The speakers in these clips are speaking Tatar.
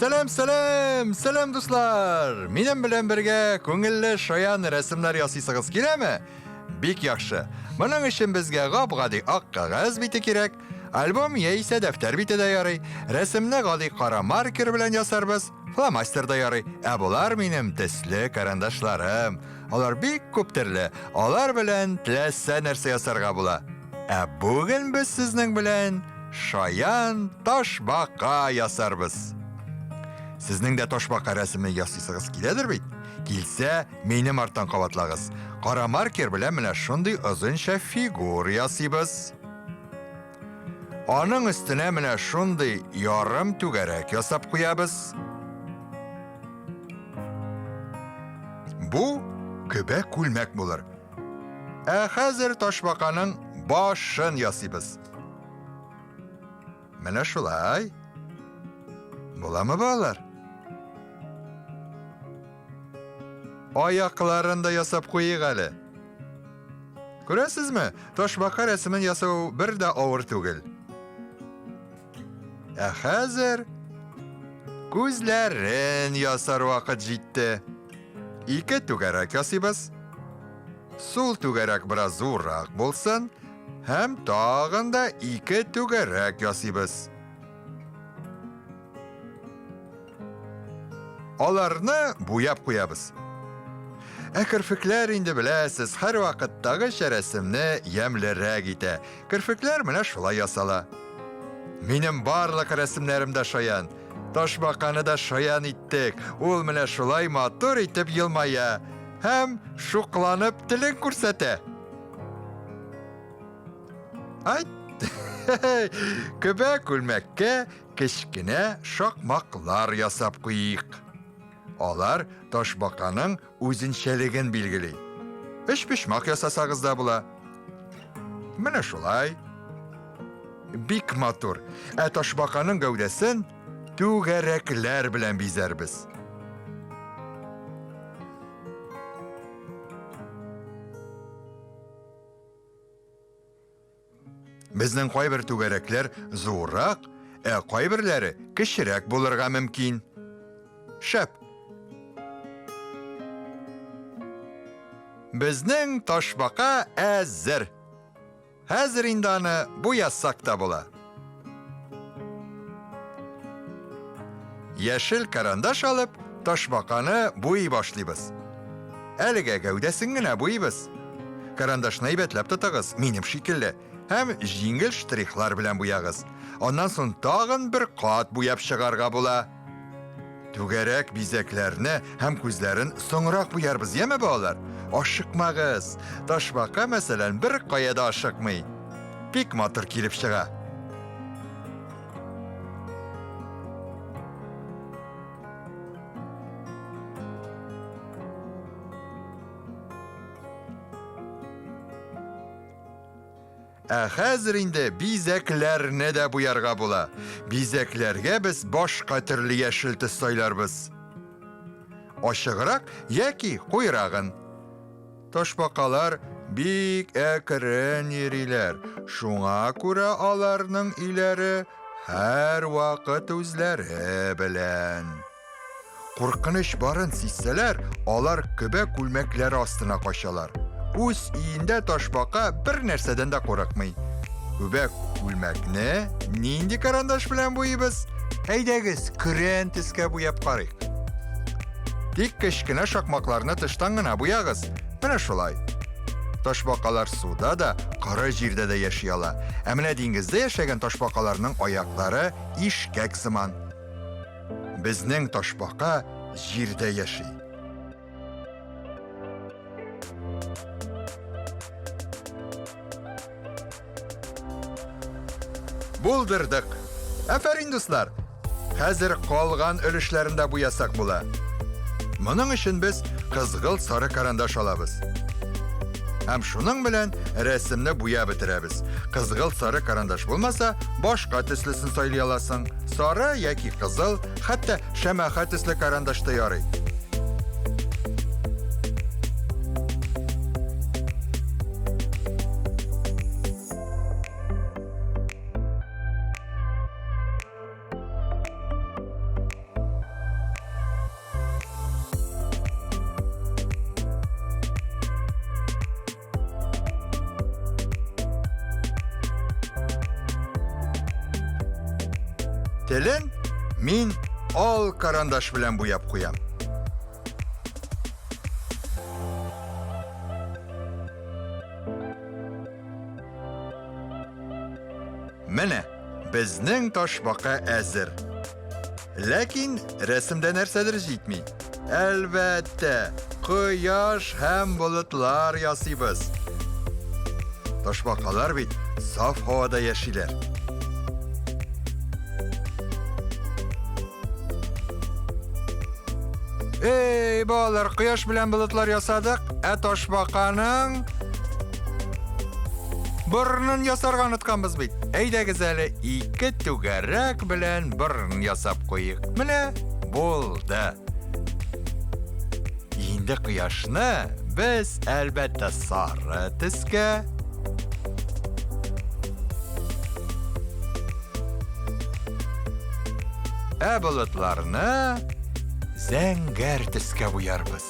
Сәлам, сәлам, сәлам, дуслар! Минем белән бергә күңелле шаян рәсемнәр ясыйсыгыз киләме? Бик яхшы. Моның өчен безгә гап-гади ак кәгазь бите кирәк. Альбом яисә дәфтәр бите дә ярый. Рәсемне гади кара маркер белән ясарбыз. Фломастер да ярый. Ә болар минем төсле карандашларым. Алар бик күп төрле. Алар белән теләсә нәрсә ясарга була. Ә бүген без сезнең белән шаян ташбака ясарбыз. Сезнең дә ташбака рәсеме ясыйсыгыз киләдер бит? Килсә, минем арттан кабатлагыз. Кара маркер белән менә шундый озынча фигур ясыйбыз. Аның өстенә менә шундый ярым түгәрәк ясап куябыз. Бу көбә күлмәк булыр. Ә хәзер ташбаканың башын ясыйбыз. Менә шулай. Буламы балалар? Аякларын да ясап куйыйк әле. Күрәсезме, ташбака рәсемен ясау бер дә авыр түгел. Ә хәзер күзләрен ясар вакыт җитте. Ике түгәрәк ясыйбыз. Сул түгәрәк бераз зуррак булсын һәм тагын да ике түгәрәк ясыйбыз. Аларны буяп куябыз. Ә керфекләр инде беләсез, һәрвакыттагыча рәсемне ямьлерәк итә. Керфекләр менә шулай ясала. Минем барлык рәсемнәрем дә шаян. Ташбаканы да шаян иттек. Ул менә шулай матур итеп елмая һәм шукланып телен күрсәтә. Айт! Көбә күлмәккә Кечкенә шакмаклар ясап куйыйк. Алар ташбаканың үзенчәлеген билгели. Өчпочмак ясасагыз да була. Менә шулай. Бик матур. Ә ташбаканың гәүдәсен түгәрәкләр белән бизәрбез. Безнең кайбер түгәрәкләр зуррак, ә кайберләре кечерәк булырга мөмкин. Шәп! Безнең ташбака әзер. Хәзер инде аны буясак та була. Яшел карандаш алып, ташбаканы буй башлыйбыз. Әлегә гәүдәсен генә буйыбыз. Карандашны әйбәтләп тотыгыз, минем шикелле, һәм җиңел штрихлар белән буягыз. Аннан соң тагын бер кат буяп чыгарга була. Түгәрәк бизәкләрне һәм күзләрен соңрак буярбыз, яме, балалар? Ашыкмагыз. Ташбака, мәсәлән, бер кая да ашыкмый. Бик матур килеп чыга. Ә хәзер инде бизәкләрне дә буярга була. Бизәкләргә без башка төрле яшел төс сайларбыз. Ачыграк яки куерагын. Ташбакалар бик әкрен йөриләр, шуңа күрә аларның өйләре һәрвакыт үзләре белән. Куркыныч барын сизсәләр, алар көбә күлмәкләре астына качалар. Үз өендә ташбака бер нәрсәдән дә курыкмый. Күбә күлмәкне нинди карандаш белән буйыбыз? Әйдәгез, көрән төскә буяп карыйк. Тик кечкенә шакмакларны тыштан гына буягыз. Менә шулай. Ташбакалар суда да, коры җирдә дә яши ала. Ә менә диңгездә яшәгән ташбакаларның аяклары ишкәк сыман. Безнең ташбака җирдә яши. Булдырдык! Афәрин, дуслар! Хәзер калган өлешләрен дә буясак була. Моның өчен без кызгылт сары карандаш алабыз. Һәм шуның белән рәсемне буяп бетерәбез. Кызгылт сары карандаш булмаса, башка төслесен сайлый аласың. Сары яки кызыл, хәтта шәмәхә төсле карандаш та ярый. Телен мин ал карандаш белән буяп куям. Менә безнең ташбака әзер. Ләкин рәсемдә нәрсәдер җитми. Әлбәттә, кояш һәм болытлар ясыйбыз. Ташбакалар бит саф һавада яшиләр. Эй, балалар, кояш белән болытлар ясадык, ә ташбаканың борынын ясарга онытканбыз бит. Әйдәгез әле ике түгәрәк белән борын ясап куйык. Менә булды. Инде кояшны без әлбәттә сары төскә Ә болытларны зәңгәр төскә буярбыз.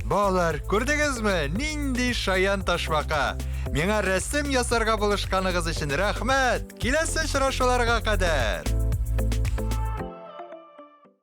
Балалар, күрдегезме, нинди шаян ташбака? Миңа рәсем ясарга булышканыгыз өчен рәхмәт. Киләсе очрашуларга кадәр.